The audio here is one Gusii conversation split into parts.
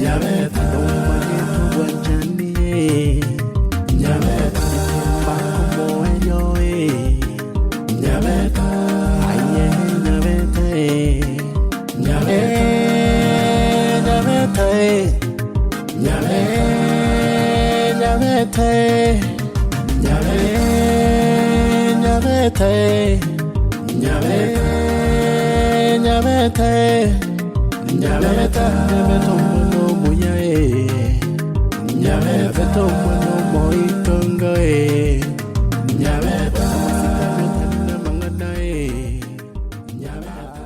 Nyabeta Nomanyete obwanchani eh, Nyabeta Bakomoerio eh, Nyabeta Aye Nyabeta eh, Nyabeta Nyabeta eh, Nyabeta Nyabeta eh, Nyabeta Nyabeta eh, Nyabeta Nyabeta eh, Nyabeta Nyabeta omwana omuya eh, Nyabeta omwana omoitongo eh, Nyabeta omosikani otari namang'ana eh, Nyabeta.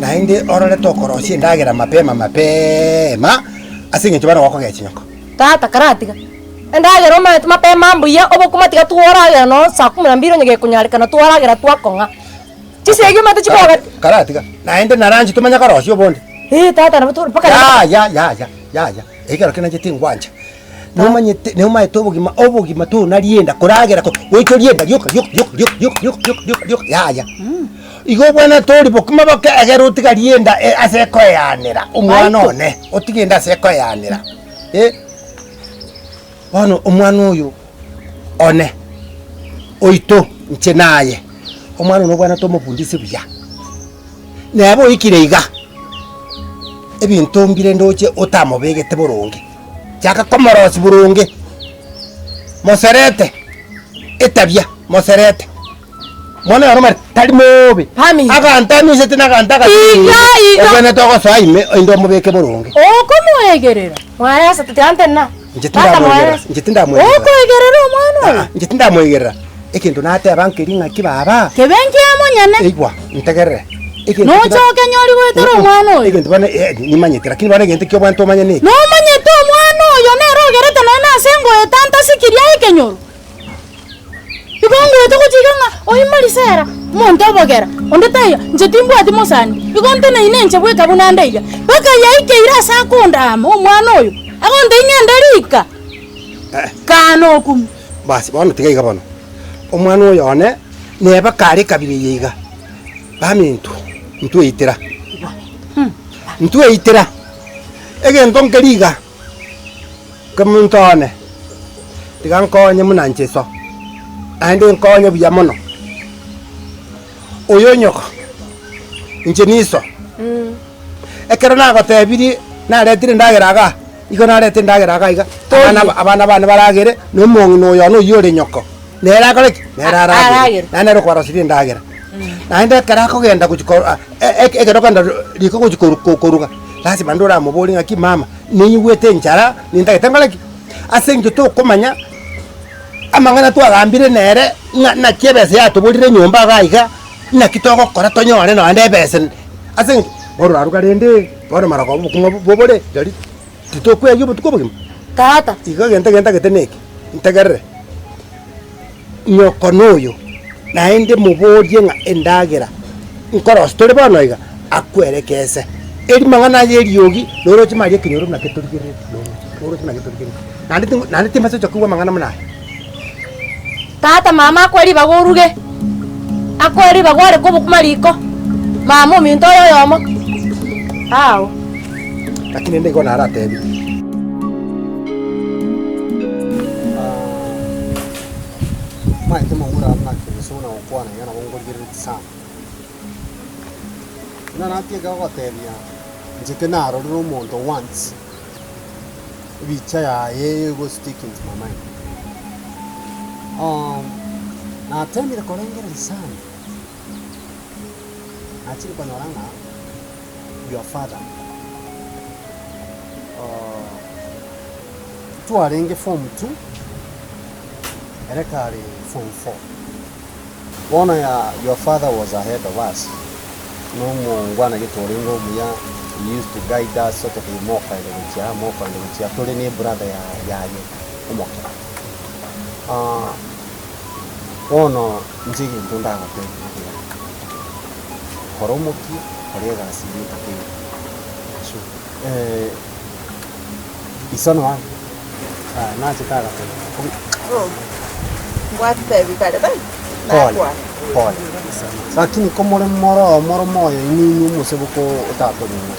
Naende orore tokorosia endagera mapema mapema, ase eng'encho bono gokogecha nyoko. Tata karatiga endagera omanyete mapema mbuya, obokima tiga tworagera nonye saa kumi na mbili onye gekonyarekana twaragera twakong'a. Chisegi omanyete chikoga. Karatiga, naende na lunch tomanye korosia obonde. Eeh tata nabo tore mpaka. Yaya yaya yaya, ekero kende inche tingwancha. Nomanyete nomaete obogima obogima tonaria enda koragera ko goika orie enda rioka rioka rioka rioka rioka rioka rioka rioka rioka yaya. Igo obwenerete orie bokima boke egere otigarie enda ase ekoeanera omwana one, otige enda ase ekoeanera eh. Bono omwana oyo one, oito inche naye, omwana one obwenerete omofundise buya. Neba oikire iga, ebinto mbire ndoche otamobegete boronge, chaka komorosia boronge, moserete etabia, moserete. Mwana oyo nomanyete tari mobe, Pami. aganto amisete na aganto agasirire, Iga, iga. obwenerete ogosoa ime oinde omobeke boronge. Okomoegerera. Mwaresa tiga ntenena. Inche Tata tindamoegerera, mwaresa. inche tindamoegerera. Okoegerera omwana oyo. Aa, inche tindamoegerera. Egento nateba nkeri ng'aki baba. Kebe nkia monyene. Igwa, ntegerere. Egento Nocha kera- okenyori goetera omwana oyo. Egento bono eh, nimanyete, lakini bono egento ki'obwanto omanye neke. Nomanyete omwana oyo nere ogerete nonya nase ngoeta ntasikirie aye ekenyoro. Igo ngoeta gochika ng'a oimorie Sera, omonto obogera, onde taiyo, inche timbwati mosani, igo nteneine inche bweka buna nde iga. Mpaka yaikeire ase akondaama omwana oyo, agontebia ng'ende rika, kaa nokumia. Basi bono tiga iga bono, omwana oyo one neba kare ekabira eye iga, baminto ntweitera, ntweitera, egento nkeri iga, kemonto one, tiga nkonye buna inche iso, naende nkonye buya mono, oyo nyoko, inche niso, ekero nagotebirie naretire endagera igaa. Igo narete endagera iga iga, abana aba abana bane baragere, na omong'ina oyo one oyio ore nyoko, nere akore ki? Nere aragere. Aragere. Naende nere okwarosirie endagera. Naende ekero akogenda gochia ko e- ekero okogenda riko gochia koru koruga, lazima naende oramoborie ng'aki mama, ninyigwete enchara, nintagete nkore ki? Ase eng'encho tokomanya, amang'ana twagambire nere, ng'a naki ebesa yatoborire nyomba iga iga, naki togokora tonyore nonya ebesa ase eng'encho bono oraruga rende. Bono marogoba obokong'u bobore, rirorio titokwegia obotuko obogima. Tata. Igo egento egento ntagete neke, ntegerere, nyoko noyo, naende moborie ng'a endagera nkorosia tore bono iga, akwerekese. Eri mang'ana aya eriogi, noroche maria ekenyoro buna ketorigereretie, noroche, noroche buna ketorigereretie. Naende tingo naende timbasa gocha koigwa amang'ana buna aya. Tata mama akoe ribaga oruge, akoe ribaga oreke obokima riko, mama ominto oyo oyomo ao. Lakini rende igo naratebi. Omanyete momura buna Kemusu buna gokwana iga nabo nkorigereretie sana. Buna natiga gogotebia inche tinarorire omonto once. Ebicha yaye ego stick into my mind. Natemire korengereria sana, nachire konyora ng'a your father twarenge form two, ere kare form four. Bono ya your father was ahead of us, na omongwana gete orenge omuya, he used to guide us ototebia mokoenda gochia aa mokoenda gochia aa, tore na ebrother ya yaye omoke. Bono inche egento ndagotebie nigo, kora omokia, kora egasi eria otakeire. Iso noa nachete agateba Ngwatebi kare tari? Pole, Nakwana. pole. Lakini komore more more moyo inwe inwe omoseboko otatomino,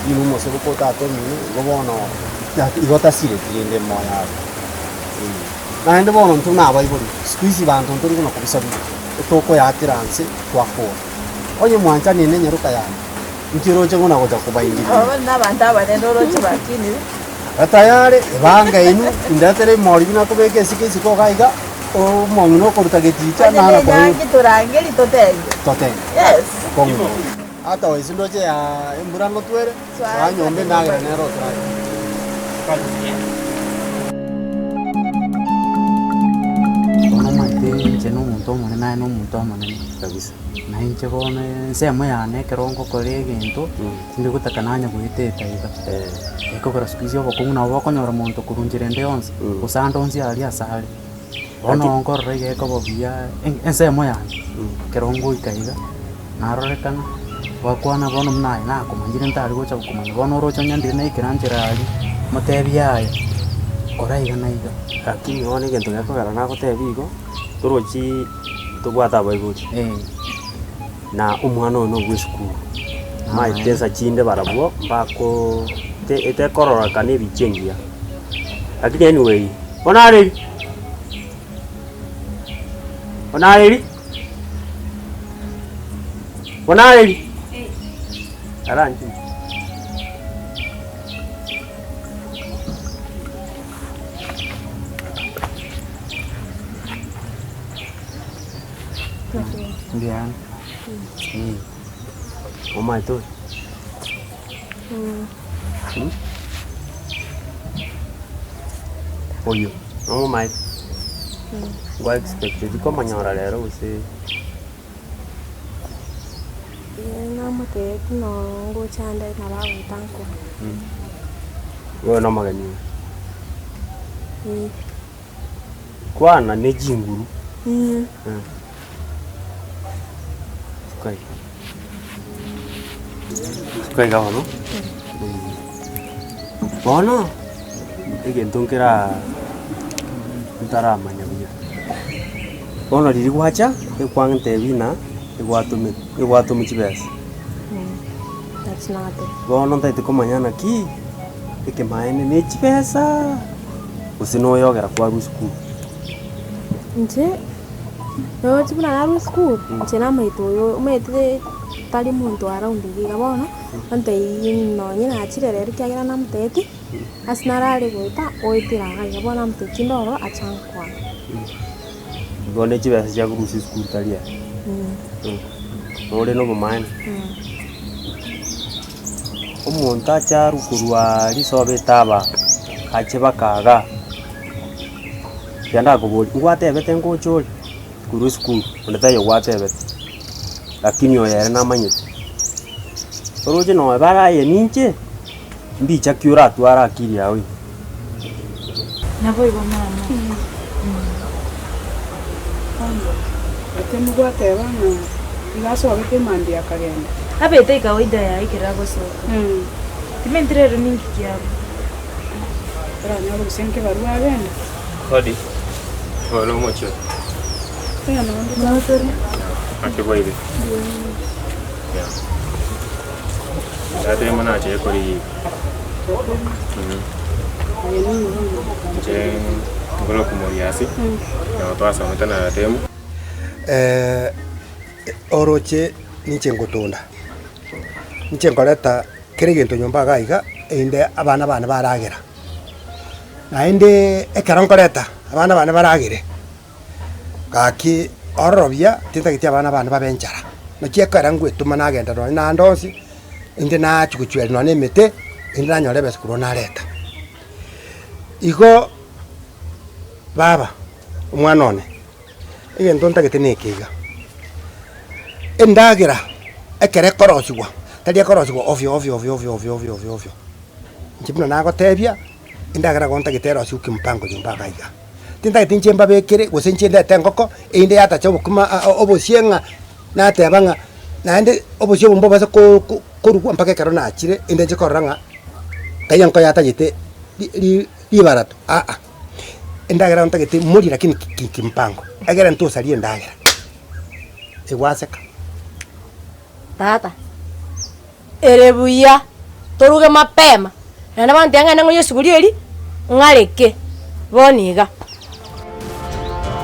inwe omoseboko otatomino, igo bono igo tasireti rende moyo aria. Naende bono intwe buna abaibori, siku hizi banto ntori buna kobisa buya, tokoyatera nse twakora. Onye mwanchanire na enyaroka yane, inki oroche buna gocha kobaingiria? Aba nabanto abanene oroche bakinire. Tayare, ebanga inwe, indetere emori buna kobeka esike isiko iga iga, omong'ina okoruta geticha Onye nara koigwa. nenyangi torangeri totenge. Totenge. Yes. Kong'u mono. Ata oise ndoche ya embura ngotwere, soa nyomba endagera nere otoragere. Bono omanyete inche na omonto omonene aye na omonto omonene kabisa, na inche bono ensemo yane ekero ngokora egento, tindi gotaka nanye goeteta iga. Ekogera siku hizi obokong'u nabo bokonyora monto korwa nchera ende yonsi, gose ande onsi aria ase are. Bono nkorora iga ekoba buya ensemo yane, ekero ngoika iga, narorekana, gwakwana bono buna aye nakomanyire ntari gocha gokomanya, bono oroche onye ndire naikera nchera aria, motebie yaya, kora iga na iga. Lakini bono egento gekogera nagotebia igo, torochi tobwate abaibori, na omwana oyo nobwa esukuru, omanyete chinsa chinde barabwo mbakoo te etekororekana ebicha engiya. Lakini anyway, bono areri, bono areri, bono areri, aranche. Mbuya Omanyete oyo? Oyo nomomaete? Ngwa expected komonyora rero gose? Namotebetie ngocha ande nabo agoeta nkoro. Oyo nomogeni oyo? Kwana ne chinguru. Suka iga. Suka iga bono. Bono, egento nkeraa ntaramanya buya. Bono riria gwacha, ekwang'entebia ng'a egwatomete egwatoma chibesa. Bono ntaete komanya naki, ekemaene ne chibesaaa. Gose noyogera kwarwa esukuru. Inche, roche buna narwa esukuru, inche namaete oyo omanyete tari monto around iga iga bono, ontebie nonye nachire rero ekiagera namotebetie, ase narare goeta oetera iga iga bono namotebetie tinde ororo ache ankwane. Igo ne chibesa chiakorusia esukuru tari ere. Nore na obomaene. Omonto ache arwe korwa risoba etaba ache baka igaa, ekero ndakoboria, ngwatebete ngocha ore? Korwa esukuru, onde taiyo gwatebete, lakini oyo ere namanyete. Oroche nonya bare aye ninche, mbicha ki oratware akili yago ime. Naboigo mama. Bono gwateba ng'a iga asogete mambia akagenda. Abete ekawaida yaye ekero agosoka. Timenti rero ninki kiabo. Oranyore gose nkebarua agende. Hodi, oyo nomochie oyo. Naki bwaire? Yeah. Tata emo nachire korigia. Inche nkore komoriasi, nabo twasomete na tata emo. Oroche ninche ngotunda, ninche nkoreta kera egento nyomba iga iga, erinde abana bane baragera. Naende ekero nkoreta abana bane baragere, gaki ororo buya tintageti abana bane babe enchara. Naki ekero ngwetoma nagenda nonye naende onsi, inde nachia gochweria nonye na emete, inde nanyora ebesa korwa nareta. Igo baba, omwana one, egento ntagete neke iga, endagera ekero ekorosiwa, tari ekorosiwa ovyo ovyo ovyo ovyo ovyo ovyo ovyo ovyo. Inche buna nagotebia, endagera igo ntagete erosiwe kimpango nyomba iga iga. Tintageti inche mbabekere, gose inche ndete engoko, erinde yatacha obokima obosie ng'a nateba ng'a naende obosie obo mbobasa ko- ko korugwa mpaka ekero nachire, ende nche korora ng'a nkai enko yatagete ri- ri ribarato aa. Endagera ntagete morie lakini ki- ki kimpango, egere ntosarie endagera. Egwaseka. Tata, ere buya toruge mapema, naende bono tiga ng'ende ng'oyie esuguri eria, ng'areke bono iga.